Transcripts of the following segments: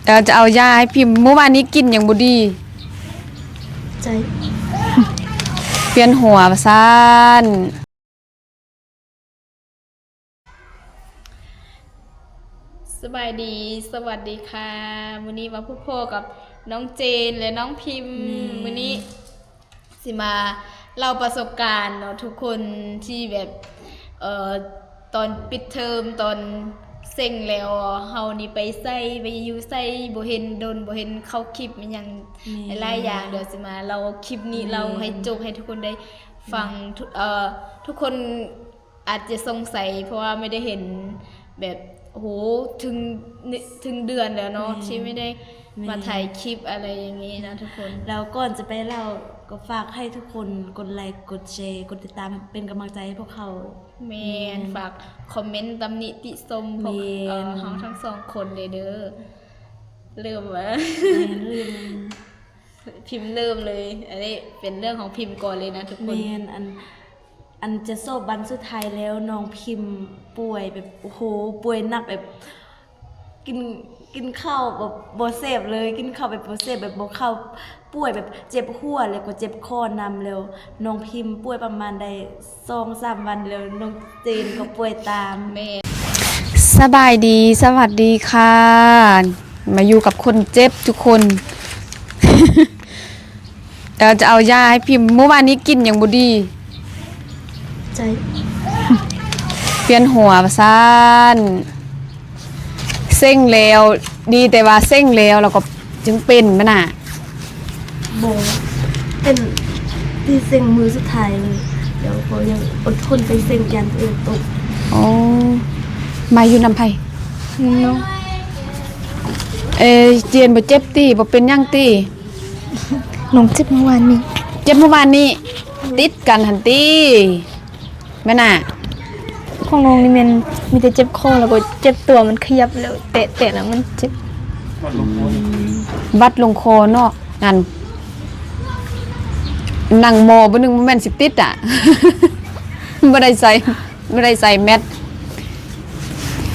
ເອີ ຈະເອົາຢາໃຫ້ພິມ. ມື້ວານນີ້ກິນຫຍັງບໍ່ດີ? ໃຈ ວຽນຫົວວ່າຊັ້ນ. ສະບາຍດີ ສະຫວັດດີຄ່ະ. ມື້ນີ້ມາພົບພໍ້ກັບນ້ອງເຈນ ແລະ ນ້ອງພິມ. ແມ່ນ ມື້ນີ້ຊິມາເລົ່າປະສົບການເນາະ ທຸກຄົນທີ່ແບບ ເອີ ຕອນປິດເທີມ ຕອນເສັງແລ້ວ ເຮົານີ້ໄປໃສ ໄປຢູ່ໃສ ບໍ່ເຫັນດົນ ບໍ່ເຫັນເຂົ້າຄລິບອີ່ຫຍັງ ແມ່ນ ຫຼາຍໆຢ່າງ. ດຽວຊິມາເລົ່າຄລິບນີ້ ແມ່ນ ເລົ່າໃຫ້ຈົບ ໃຫ້ທຸກຄົນໄດ້ຟັງ. ແມ່ນ ທຸກ ເອີ ທຸກຄົນ ອາດຈະສົງໄສ ເພາະວ່າໄມ່ໄດ້ເຫັນແບບ ໂອ້ໂຫ ເຖິງ ເຖິງເດືອນແລ້ວເນາະ ແມ່ນ ທີ່ໄມ່ໄດ້ ແມ່ນ ມາຖ່າຍຄລິບ ອະໄລຢ່າງນີ້ນະທຸກຄົນ. ແລ້ວກ່ອນຈະໄປເລົ່າ ກໍຝາກໃຫ້ທຸກຄົນກົດໄລ ກົດແຊ ກົດຕິດຕາມ ເປັນກຳລັງໃຈໃຫ້ພວກເຮົາ. ແມ່ນ ແມ່ນ ຝາກຄອມເມັນຕຳໜິຕິຊົມພວກ ແມ່ນ ເອີ ເຮົາທັງສອງຄົນເດີ. ເລີ່ມວ່າ ແມ່ນ ເລີ່ມ ພິມເລີ່ມເລີຍ. ອັນນີ້ເປັນເລື່ອງຂອງພິມກ່ອນເລີຍນະທຸກຄົນ. ແມ່ນ ອັນ ອັນຈະສອບວັນສຸດທ້າຍແລ້ວ ນ້ອງພິມປ່ວຍແບບ ໂອ້ໂຫ ປ່ວຍໜັກແບບ ກິນ ກິນເຂົ້າແບບບໍ່ແຊບເລີຍ ກິນເຂົ້າແບບບໍ່ແຊບ ແບບບໍ່ເຂົ້າ ປ່ວຍແບບເຈັບຫົວ ແລ້ວກໍເຈັບຄໍນຳ. ແລ້ວນ້ອງພິມປ່ວຍປະມານໄດ້ສອງສາມວັນ ແລ້ວນ້ອງເຈນກໍປ່ວຍຕາມ. ແມ່ນ ສະບາຍດີ ສະຫວັດດີຄ່ະ. ມາຢູ່ກັບຄົນເຈັບທຸກຄົນ. ເອີ ຈະເອົາຢາໃຫ້ພິມ. ມື້ວານນີ້ກິນຫຍັງບໍ່ດີ? ໃຈ ວຽນຫົວວ່າຊັ້ນ. ເສັງແລ້ວ ດີແຕ່ວ່າເສັງແລ້ວ ແລ້ວກໍຈຶ່ງເປັນແມ່ນນະ? ບໍ່ ເປັນທີ່ເສັງມື້ສຸດທ້າຍເລີຍ ແລ້ວກໍຍັງອົດທົນໄປເສັງ ຢ້ານຕົວເອງຕົກ. ໂອ້ ມາຢູ່ນຳໃຜ? ນຳນ້ອງ. ເອີ ເຈນບໍ່ເຈັບຕິ? ບໍ່ເປັນຫຍັງຕິ? ນ້ອງເຈັບມື້ວານນີ້. ເຈັບມື້ວານນີ້ ຕິດກັນຫັ້ນຕິ? ແມ່ນນະ? ຂອງນ້ອງນີ້ແມ່ນມີແຕ່ເຈັບຄໍ ແລ້ວກໍເຈັບຕົວ ມັນຂະຫຍັບແລ້ວແຕະໆແລ້ວມັນເຈັບ. ອືມ ບັດລົງຄໍເນາະ. ນັ້ນ ນັ່ງໝໍ້ມື້ໜຶ່ງບໍ່ແມ່ນຊິຕິດອະ ບໍ່ໄດ້ໃສ່ ບໍ່ໄດ້ໃສ່ແມັດ.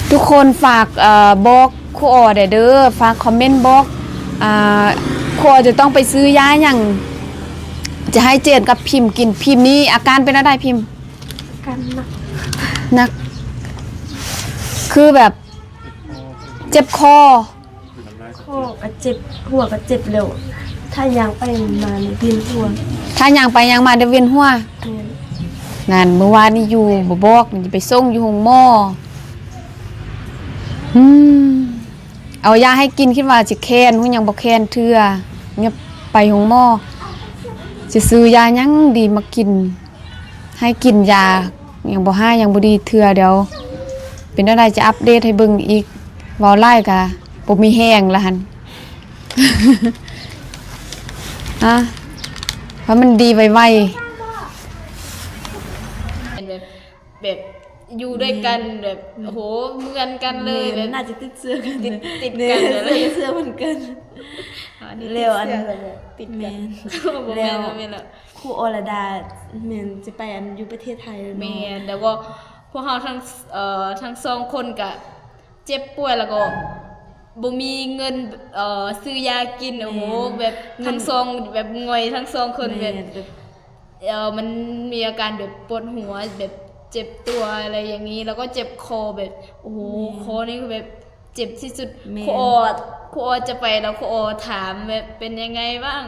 ທຸກຄົນຝາກ ເອີ ບອກຄູອໍແດ່ເດີ ຝາກຄອມເມັນບອກ ອ່າ ຄູອໍຈະຕ້ອງໄປຊື້ຢາຫຍັງ ຈະໃຫ້ເຈນກັບພິມກິນ. ພິມນີ້ອາການເປັນແນວໃດພິມ? ອາການໜັກ ໜັກ ຄືແບບເຈັບຄໍ ຄໍກໍເຈັບ ຫົວກໍເຈັບ ແລ້ວຖ້າຍ່າງໄປມານີ້ວຽນຫົວ ຖ້າຍ່າງໄປຍ່າງມາໄດ້ວຽນຫົວ. ແມ່ນ ນັ້ນ ມື້ວານນີ້ຢູ່ບໍ່ບອກ ມັນຈະໄປສົ່ງຢູ່ໂຮງໝໍ. ອືມ ເອົາຢາໃຫ້ກິນ ຄິດວ່າຊິແຄນ ຫູຍັງບໍ່ແຄນເທື່ອ. ຍັງໄປໂຮງໝໍ ຊິຊື້ຢາຫຍັງດີມາກິນ ໃຫ້ກິນຢາຍັງບໍ່ຫາຍ ຍັງບໍ່ດີເທື່ອ. ດຽວເປັນແນວໃດຈະອັບເດດໃຫ້ເບິ່ງອີກ. ເວົ້າຫຼາຍກະບໍ່ມີແຮງລະຫັ້ນ. ອາ ໃຫ້ມັນດີໄວໆ. ແບບ ແບບຢູ່ດ້ວຍກັນ ແມ່ນ ແບບ ໂອ້ໂຫ ເໝືອນກັນເລີຍ. ແມ່ນ ແບບ ໜ້າຈະຕິດເຊື້ອກັນ ຕິດ ຕິດກັນເລີຍ ເຊື້ອ ເຊື້ອເໝືອນກັນ. ອັນນີ້ ແລ້ວອັນ ຕິດເຊື້ອກັນ ແມ່ນ ບໍ່ແມ່ນ ແລ້ວ ບໍ່ແມ່ນລະ. ຄູອໍລະດາ ແມ່ນ ຈະໄປອັນຢູ່ປະເທດໄທແລ້ວເນາະ. ແມ່ນ ແລ້ວກໍພວກເຮົາທັງ ເອີ ທັງສອງຄົນກະເຈັບປ່ວຍ ແລ້ວກໍບໍ່ມີເງິນ ເອີ ຊື້ຢາກິນ. ໂອ້ໂຫ ແມ່ນ ແບບ ເງິນ ທັງສອງແບບຫງອຍ ທັງສອງຄົນແບບ ແມ່ນ ແບບ ເອີ ມັນມີອາການແບບປວດຫົວ ແບບເຈັບຕົວ ອະໄລຢ່າງນີ້ ແລ້ວກໍເຈັບຄໍ ແບບ ໂອ້ໂຫ ແມ່ນ ຄໍນີ້ຄືແບບ ເຈັບທີ່ສຸດ. ແມ່ນ ຄູອໍ ຄູອໍຈະໄປແລ້ວ ຄູອໍຖາມແບບ ເປັນຍັງໄງບ້າງ?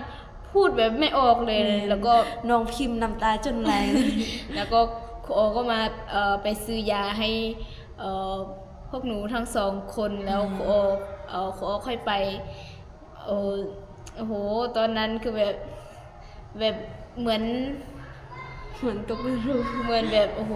ພູດແບບໄມ່ອອກເລີຍ. ແມ່ນ ແລ້ວກໍນ້ອງພິມນ້ຳຕາຈົນໄຫຼເລີຍ. ແລ້ວກໍຄູອໍກໍມາ ເອີ ໄປຊື້ຢາໃຫ້ ເອີ ພວກໜູທັງສອງຄົນ. ແລ້ວ ແມ່ນ ຄູອໍ ເອີ ຄູອໍຄ່ອຍໄປ. ໂອ້ ໂອ້ໂຫ ຕອນນັ້ນຄືແບບ ແບບເໝືອນ ເໝືອນຕົກນະລົກ ເໝືອນແບບ ໂອ້ໂຫ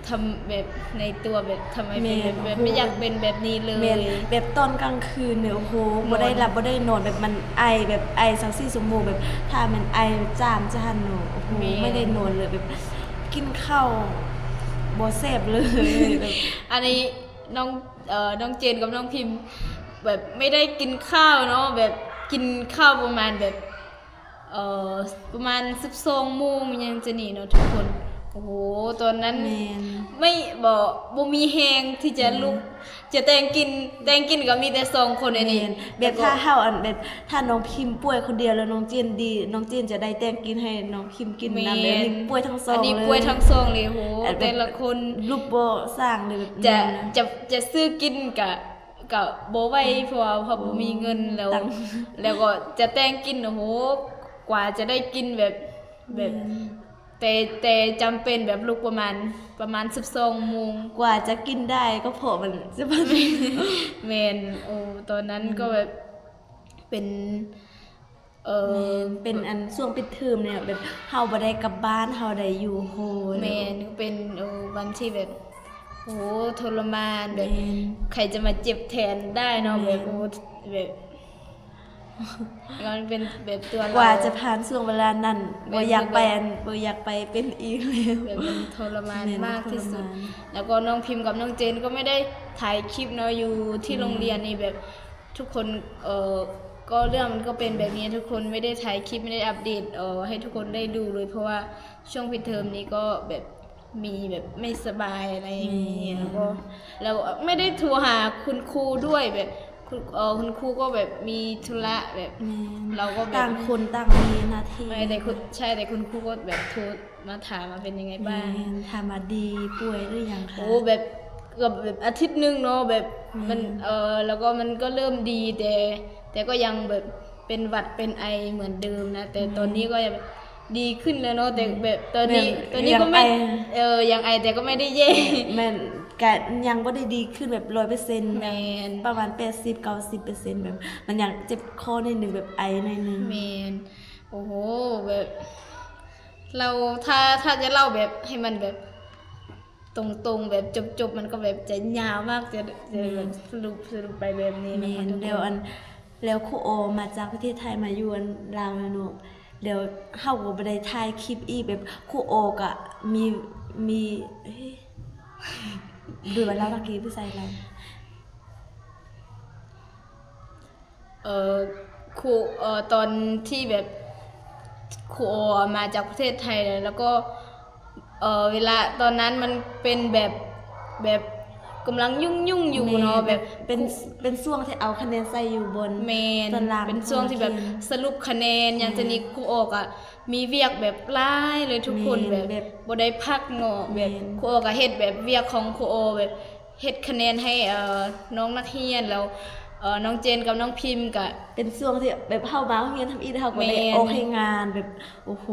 ທຳ ແບບໃນຕົວແບບ ທຳໄມເປັນແບບ ແບບ ແບບ ໂອ້ໂຫ ໄມ່ຢາກເປັນແບບນີ້ເລີຍ. ແມ່ນ ແບບຕອນກາງຄືນນີ້ ໂອ້ໂຫ ແບບ ບໍ່ໄດ້ຫຼັບບໍ່ໄດ້ນອນ ແບບມັນໄອ ແບບໄອຊາວສີ່ຊົ່ວໂມງ ແບບຖ້າແມ່ນໄອຈາມຈະຫັ້ນເນາະ. ໂອ້ໂຫ ແມ່ນ ໄມ່ໄດ້ນອນເລີຍ ແບບກິນເຂົ້າບໍ່ແຊບເລີຍ. ແບບ ອັນນີ້ນ້ອງ ເອີ ນ້ອງເຈນກັບນ້ອງພິມ ແບບໄມ່ໄດ້ກິນຂ້າວເນາະ ແບບກິນຂ້າວປະມານແບບ ເອີ ປະມານສິບສອງໂມງຫຍັງຈັ່ງນີ້ເນາະທຸກຄົນ. ໂອ້ໂຫ ຕອນນັ້ນ ແມ່ນ ໄມ່ ບໍ່ ບໍ່ມີແຮງທີ່ຈະ ແມ່ນ ລຸກ ຈະແຕ່ງກິນ ແຕ່ງກິນກໍມີແຕ່ສອງຄົນອັນນີ້ ແມ່ນ ແບບ ແລ້ວກໍ ຖ້າເຮົາ ອັນ ແບບ ຖ້ານ້ອງພິມປ່ວຍຄົນດຽວ ແລ້ວນ້ອງເຈນດີ ນ້ອງເຈນຈະໄດ້ແຕ່ງກິນໃຫ້ນ້ອງພິມກິນນຳ ແມ່ນ ແບບນີ້ປ່ວຍທັງສອງ ອັນນີ້ ເລີຍ ປ່ວຍທັງສອງເລີຍ ໂຫ ແບບ ແຕ່ລະຄົນ ລຸກບໍ່ສ້າງເລີຍ ແບບ ແມ່ນ ຈະ ຈະ ຈະຊື້ກິນກະ ກະບໍ່ໄຫວ ອືມ ເພາະວ່າເຮົາບໍ່ມີເງິນ ໂອ້ ແລ້ວ ແລ້ວກໍຈະແຕ່ງກິນ ໂອ້ໂຫ ກວ່າຈະໄດ້ກິນແບບ ແບບ ແມ່ນ ແຕ່ ແຕ່ຈຳເປັນແບບລຸກປະມານ ປະມານສິບສອງໂມງ ກວ່າຈະກິນໄດ້ກໍເພາະມັນ ແມ່ນ ໂອ້ ຕອນນັ້ນ ອືມ ກໍແບບເປັນ ເອີ ແມ່ນ ເປັນອັນຊ່ວງປິດເທີມນີ້ ແບບເຮົາບໍ່ໄດ້ກັບບ້ານ ເຮົາໄດ້ຢູ່ໂຮງ ແມ່ນ ເປັນ ເອີ ວັນທີ່ແບບ ໂອ້ ທໍລະມານ ແບບ ແມ່ນ ໃຜຈະມາເຈັບແທນໄດ້ເນາະ ແມ່ນ ແບບ ໂອ້ ແບບ ມັນເປັນແບບຕົວເຮົາ ກວ່າຈະຜ່ານຊ່ວງເວລານັ້ນ ແມ່ນ ບໍ່ຢາກໄປ ແບບ ອັນ ບໍ່ຢາກໄປເປັນອີກແລ້ວ ແບບມັນທໍລະມານ ແມ່ນ ມາກທີ່ສຸດ ທໍລະມານ ແລ້ວກໍນ້ອງພິມກັບນ້ອງເຈນກໍໄມ່ໄດ້ຖ່າຍຄລິບເນາະ ຢູ່ທີ່ ແມ່ນ ໂຮງຮຽນນີ້ ແບບທຸກຄົນ ເອີ ກໍເລື່ອງມັນກໍເປັນແບບນີ້ ທຸກຄົນໄມ່ໄດ້ຖ່າຍຄລິບ ໄມ່ໄດ້ອັບເດດ ເອີ ໃຫ້ທຸກຄົນໄດ້ດູເລີຍ ເພາະວ່າຊ່ວງປິດເທີມນີ້ກໍແບບ ມີແບບໄມ່ສະບາຍອະໄລຢ່າງນີ້ ແມ່ນ ແລ້ວກໍ ແລ້ວໄມ່ໄດ້ໂທຫາຄຸນຄູດ້ວຍ ແບບຄຸນ ເອີ ຄຸນຄູກໍແບບມີທຸລະ ແບບ ແມ່ນ ເຮົາກໍແບບ ຕ່າງຄົນຕ່າງມີໜ້າທີ່ ແຕ່ຄຸນ ໃຊ່ ແຕ່ຄຸນຄູກໍແບບໂທມາຖາມວ່າເປັນຍັງໄງບ້າງ ແມ່ນ ຖາມວ່າດີປ່ວຍຫຼືຫຍັງຄະ ໂອ້ ແບບ ເກືອບແບບອາທິດໜຶ່ງເນາະ ແບບ ແມ່ນ ມັນ ເອີ ແລ້ວກໍມັນກໍເລີ່ມດີ ແຕ່ ແຕ່ກໍຍັງແບບເປັນຫວັດເປັນໄອເໝືອນເດີມນະ ແຕ່ ແມ່ນ ຕອນນີ້ກໍຍັງແບບດີຂຶ້ນແລ້ວເນາະ ແຕ່ ແມ່ນ ແບບຕອນນີ້ ແບບ ຕອນນີ້ກໍ ຍັງໄອ ແມ່ນ ເອີ ຍັງໄອ ແຕ່ກໍໄມ່ໄດ້ແຍ່ ແມ່ນ ກະຍັງບໍ່ໄດ້ດີຂຶ້ນແບບຮ້ອຍເປີເຊັນ ແມ່ນ ປະມານແປດສິບ ເກົ້າສິບເປີເຊັນ ແບບມັນຍັງເຈັບຄໍໜ້ອຍໜຶ່ງ ແບບໄອໜ້ອຍໜຶ່ງ ແມ່ນ ໂອ້ໂຫ ແບບ ເລົ່າ ຖ້າ ຖ້າຈະເລົ່າແບບໃຫ້ມັນແບບ ຕົງໆ ແບບຈົບໆ ມັນກໍແບບຈະຍາວມາກ ຈະ ຈະ ແມ່ນ ແບບສະຫຼຸບ ສະຫຼຸບໄປແບບນີ້ນະ ແມ່ນ ທຸກຄົນ ແລ້ວອັນ ແລ້ວຄູອໍມາຈາກປະເທດໄທມາຢູ່ອັນລາວແລ້ວເນາະ ແລ້ວເຮົາກໍບໍ່ໄດ້ຖ່າຍຄລິບອີກ ແບບຄູອໍກະມີ ມີ ເອີ ຫຼືວ່າລາວຕະກີ້ຜູ້ຊາຍລາວ ເອີ ຄູ ເອີ ຕອນທີ່ແບບຄູອໍມາຈາກປະເທດໄທ ແລ້ວກໍ ເອີ ເວລາຕອນນັ້ນມັນເປັນແບບ ແບບກຳລັງຫຍຸ້ງໆຢູ່ເນາະ ແມ່ນ ແບບ ແບບເປັນ ເປັນຊ່ວງທີ່ເອົາຄະແນນໃສ່ຢູ່ບ່ອນ ແມ່ນ ສ່ວນຫຼາຍ ເປັນຊ່ວງທີ່ແບບ ຂອງນັກຮຽນ ສະຫຼຸບຄະແນນຫຍັງ ແມ່ນ ຈັ່ງຊີ້ ຄູອໍກະມີວຽກແບບຫຼາຍເລີຍທຸກຄົນ ແມ່ນ ແບບ ແບບບໍ່ໄດ້ພັກເນາະ ແບບ ແມ່ນ ຄູອໍກະເຮັດແບບວຽກຂອງຄູອໍ ແບບ ເຮັດຄະແນນໃຫ້ ເອີ ນ້ອງນັກຮຽນ ແລ້ວ ເອີ ນ້ອງເຈນກັບນ້ອງພິມກະ ເປັນຊ່ວງທີ່ແບບເຮົາມາໂຮງຮຽນທຳອິດ ເຮົາກໍໄດ້ ແມ່ນ ອອກແຮງງານແບບ ໂອ້ໂຫ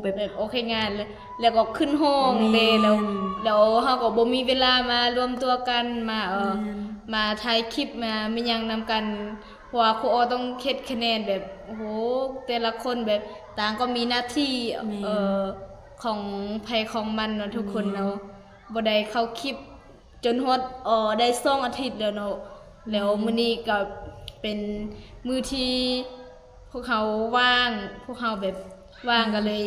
ແບບ ແບບອອກແຮງງານ ແລ້ວ ແລ້ວກໍຂຶ້ນຫ້ອງເດ້ ແມ່ນ ແລ້ວ ແລ້ວເຮົາກໍບໍ່ມີເວລາມາລວມຕົວກັນ ມາ ເອີ ແມ່ນ ມາຖ່າຍຄລິບ ມາ ມາຫຍັງນຳກັນ ເພາະວ່າຄູອໍຕ້ອງເຮັດຄະແນນແບບ ໂອ້ໂຫ ແຕ່ລະຄົນແບບຕ່າງກໍມີໜ້າທີ່ ແມ່ນ ເອີ ຂອງໃຜຂອງມັນເນາະ ທຸກຄົນເນາະ ແມ່ນ ບໍ່ໄດ້ເຂົ້າຄລິບ ຈົນຮອດ ເອີ ໄດ້ສອງອາທິດແລ້ວເນາະ ແລ້ວ ແມ່ນ ມື້ນີ້ກໍເປັນມື້ທີ່ພວກເຮົາວ່າງ ພວກເຮົາແບບວ່າງ ແມ່ນ ກໍເລີຍ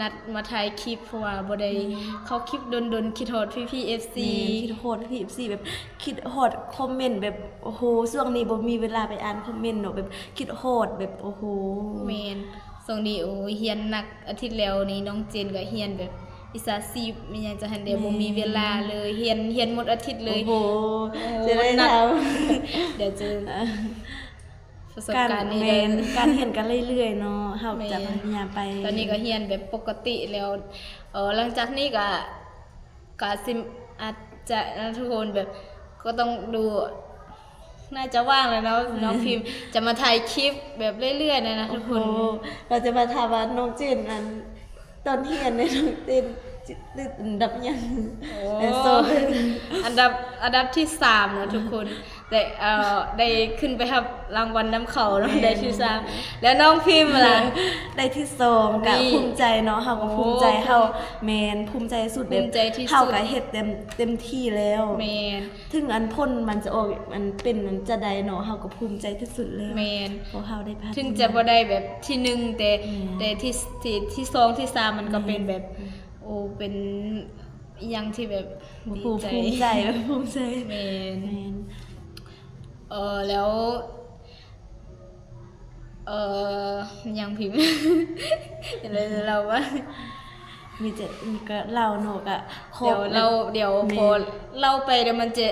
ນັດມາຖ່າຍຄລິບ ເພາະວ່າບໍ່ໄດ້ ແມ່ນ ເຂົ້າຄລິບດົນໆ ຄິດຮອດພີ່ໆ ເອັຟຊີ ແມ່ນ ຄິດຮອດພີ່ໆ ເອັຟຊີ ແບບຄິດຮອດຄອມເມັນ ແບບ ໂອ້ໂຫ ຊ່ວງນີ້ບໍ່ມີເວລາໄປອ່ານຄອມເມັນເນາະ ແບບຄິດຮອດ ແບບ ໂອ້ໂຫ ແມ່ນ ຊ່ວງນີ້ ໂອ້ຍ ຮຽນໜັກ ອາທິດແລ້ວນີ້ນ້ອງເຈນກໍຮຽນແບບວິຊາຊີບ ມີຫຍັງຈັ່ງຊັ້ນແດ່ ແມ່ນ ບໍ່ມີເວລາເລີຍ ຮຽນ ຮຽນໝົດອາທິດເລີຍ ໂອ້ໂຫ ໂອ້ ຈະໄດ້ຖາມ ດຽວຈະ ປະສົບການນີ້ ແມ່ນ ເດີ ການຮຽນກໍເລື້ອຍໆເນາະ ເຮົາຈະ ແມ່ນ ພະຍາຍາມໄປ ຕອນນີ້ກໍຮຽນແບບປົກກະຕິແລ້ວ ເອີ ຫຼັງຈາກນີ້ກໍ ກະຊິ ອາດຈະນະ ທຸກຄົນ ແບບກໍຕ້ອງດູ ໜ້າຈະວ່າງແລ້ວເນາະ ແມ່ນ ນ້ອງພິມຈະມາຖ່າຍຄລິບແບບເລື້ອຍໆນັ້ນນະ ໂອ້ໂຫ ທຸກຄົນ ເຮົາຈະມາຖາມວ່ານ້ອງເຈນ ອັນ ຕອນຮຽນນີ້ນ້ອງເຈນໄດ້ອັນດັບຫຍັງ? ໂອ້ ເອີ ອັນດັບ ອັນດັບທີສາມເນາະທຸກຄົນ ໄດ້ ເອີ ໄດ້ຂຶ້ນໄປຮັບລາງວັນນຳເຂົາເນາະ ແມ່ນ ໄດ້ທີສາມ ແລ້ວນ້ອງພິມລະ? ໄດ້ທີສອງ ກໍ ນີ້ ພູມໃຈເນາະ ເຮົາກໍ ໂອ້ ພູມໃຈ ພູມ ເຮົາ ແມ່ນ ພູມໃຈສຸດ ພູມໃຈທີ່ສຸດ ເຮົາກໍເຮັດເຕັມ ເຕັມທີ່ແລ້ວ ແມ່ນ ເຖິງອັນຜົນມັນຈະອອກ ອັນເປັນອັນຈະໃດເນາະ ເຮົາກໍພູມໃຈທີ່ສຸດແລ້ວ ແມ່ນ ເພາະເຮົາໄດ້ຜ່ານ ເຖິງຈະບໍ່ໄດ້ແບບທີໜຶ່ງ ແຕ່ ແມ່ນ ແຕ່ທີ ທີ ທີສອງ ທີສາມ ມັນກໍເປັນແບບ ແມ່ນ ໂອ້ ເປັນ ອີ່ຫຍັງທີ່ແບບ ໂອ້ໂຫ ດີໃຈ ພູມໃຈ ພູມໃຈ ແມ່ນ ແມ່ນ ເອີ ແລ້ວ ເອີ ຫຍັງພິມ ເອີ ເລົ່າວ່າ ມີແຕ່ ກໍເລົ່າເນາະ ກໍຂອບ ດຽວເລົ່າ ດຽວ ແມ່ນ ພໍເລົ່າໄປແລ້ວມັນຈະ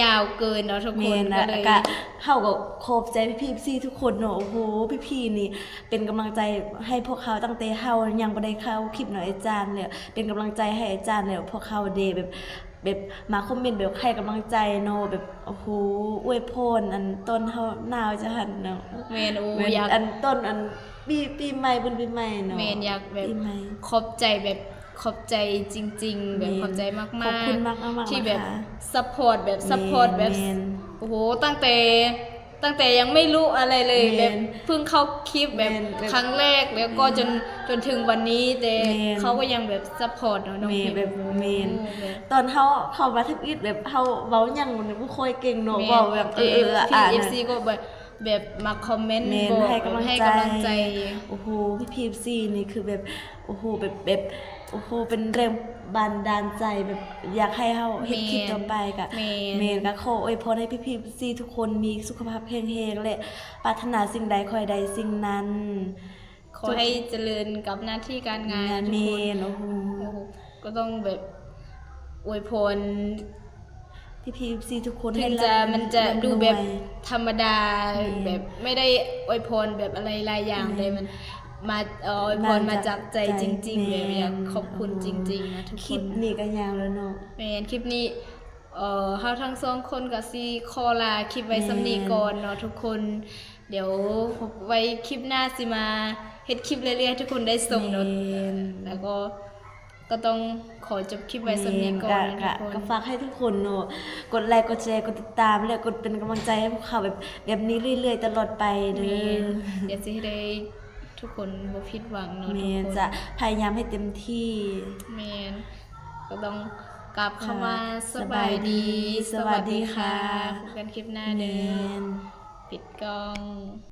ຍາວເກີນເນາະທຸກຄົນ ແມ່ນ ກໍເລີຍ ກໍເຮົາກໍຂອບໃຈພີ່ໆ ເອັຟຊີ ທຸກຄົນເນາະ. ໂອ້ໂຫ ພີ່ໆ ນີ້ເປັນກຳລັງໃຈໃຫ້ພວກເຮົາຕັ້ງແຕ່ເຮົາຍັງບໍ່ໄດ້ເຂົ້າຄລິບເນາະອາຈານ ແລ້ວເປັນກຳລັງໃຈໃຫ້ອາຈານ ແລ້ວພວກເຮົາເດ້ແບບ ແບບມາຄອມເມັນແບບໃຫ້ກຳລັງໃຈເນາະ ແບບ ໂອ້ໂຫ ອວຍພອນ ອັນຕອນເຮົາໜາວຈະຫັ້ນເນາະ. ແມ່ນ ໂອ້ ແມ່ນ ຢາກ ອັນຕອນ ອັນ ປີ ປີໃໝ່ ບຸນປີໃໝ່ເນາະ. ແມ່ນ ຢາກແບບ ປີໃໝ່ ຂອບໃຈແບບ ຂອບໃຈຈິງໆ ແບບ ແມ່ນ ຂອບໃຈມາກໆ ຂອບຄຸນມາກໆ ທີ່ແບບ ນະຄະ ຊັບພອດ ແບບ ແມ່ນ ຊັບພອດແບບ ແມ່ນ ໂອ້ໂຫ ຕັ້ງແຕ່ ຕັ້ງແຕ່ຍັງໄມ່ຮູ້ອະໄລເລີຍ ແມ່ນ ແບບເພິ່ງເຂົ້າຄລິບແບບ ແມ່ນ ແບບ ຄັ້ງແລກ ແລ້ວກໍ ແມ່ນ ຈົນ ຈົນເຖິງວັນນີ້ ແຕ່ ແມ່ນ ເຂົາກໍຍັງແບບ ຊັບພອດເນາະ ນ້ອງ ແມ່ນ ແບບ ແມ່ນ ໂອ້ ແບບ ຕອນເຮົາເຂົ້າມາທຳອິດ ແບບເຮົາເວົ້າຫຍັງມັນບໍ່ຄ່ອຍເກັ່ງເນາະ ແມ່ນ ເວົ້າແບບ ເອີໆ ພີ່ໆ ເອັຟຊີ ກໍແບບ ແບບມາຄອມເມັນ ແມ່ນ ບອກ ໃຫ້ກຳລັງໃຈ ໃຫ້ກຳລັງໃຈ. ໂອ້ໂຫ ພີ່ໆ ເອັຟຊີ ນີ້ຄືແບບ ໂອ້ໂຫ ແບບ ແບບ ໂອ້ໂຫ ເປັນແຮງບັນດານໃຈ ແບບຢາກໃຫ້ເຮົາເຮັດຄລິບຕໍ່ໄປ ກະ ແມ່ນ ແມ່ນ ກະຂໍອວຍພອນໃຫ້ພີ່ໆ ເອັຟຊີ ທຸກຄົນມີສຸຂະພາບແຂງແຮງ ແລະ ປາດຖະໜາສິ່ງໃດຂໍໃຫ້ໄດ້ສິ່ງນັ້ນ ຂໍໃຫ້ຈະເລີນກັບໜ້າທີ່ການງານ ແມ່ນ ທຸກຄົນ. ໂອ້ໂຫ ໂອ້ໂຫ ກໍຕ້ອງແບບອວຍພອນ ພີ່ໆ ເອັຟຊີ ທຸກຄົນ ເຖິງຈະ ໃຫ້ ມັນຈະດູແບບ ລຳລວຍ ທຳມະດາ ແມ່ນ ແບບໄມ່ໄດ້ອວຍພອນແບບອະໄລຫຼາຍຢ່າງ ແມ່ນ ແຕ່ມັນມາ ເອີ ອວຍພອນມາຈາກໃຈ ມາຈາກໃຈ ຈິງໆ ແມ່ນ ແບບຢາກຂອບຄຸນ ແມ່ນ ຈິງໆ ນະທຸກຄົນ. ຄລິບນີ້ກໍຍາວແລ້ວເນາະ. ແມ່ນ ຄລິບນີ້ ເອີ ເຮົາທັງສອງຄົນກໍຊິຂໍລາຄລິບໄວ້ ແມ່ນ ສ່ຳນີ້ກ່ອນເນາະທຸກຄົນ. ດຽວໄວ້ຄລິບໜ້າຊິມາເຮັດຄລິບເລື້ອຍໆ ໃຫ້ທຸກຄົນໄດ້ຊົມເນາະ. ແມ່ນ ແລ້ວກໍ ກໍຕ້ອງຂໍຈົບຄລິບໄວ້ສ່ຳນີ້ກ່ອນ ແມ່ນ ນະທຸກຄົນ. ກໍ ກໍຝາກໃຫ້ທຸກຄົນເນາະ ກົດໄລ ກົດແຊ ກົດຕິດຕາມ ແລະ ກົດເປັນກຳລັງໃຈໃຫ້ພວກເຮົາແບບ ແບບນີ້ເລື້ອຍໆ ຕະຫຼອດໄປເດີ. ແມ່ນ ດຽວຊິເຮັດໃຫ້ທຸກຄົນບໍ່ຜິດຫວັງເນາະ ແມ່ນ ທຸກຄົນ ຈະພະຍາຍາມໃຫ້ເຕັມທີ່. ແມ່ນ ກໍຕ້ອງກາບຄຳວ່າ ອ່າ ສະບາຍດີ ສະບາຍດີ ສະຫວັດດີຄ່ະ ສະຫວັດດີຄ່ະ ພົບກັນຄລິບໜ້າເດີ. ແມ່ນ ປິດກ້ອງ.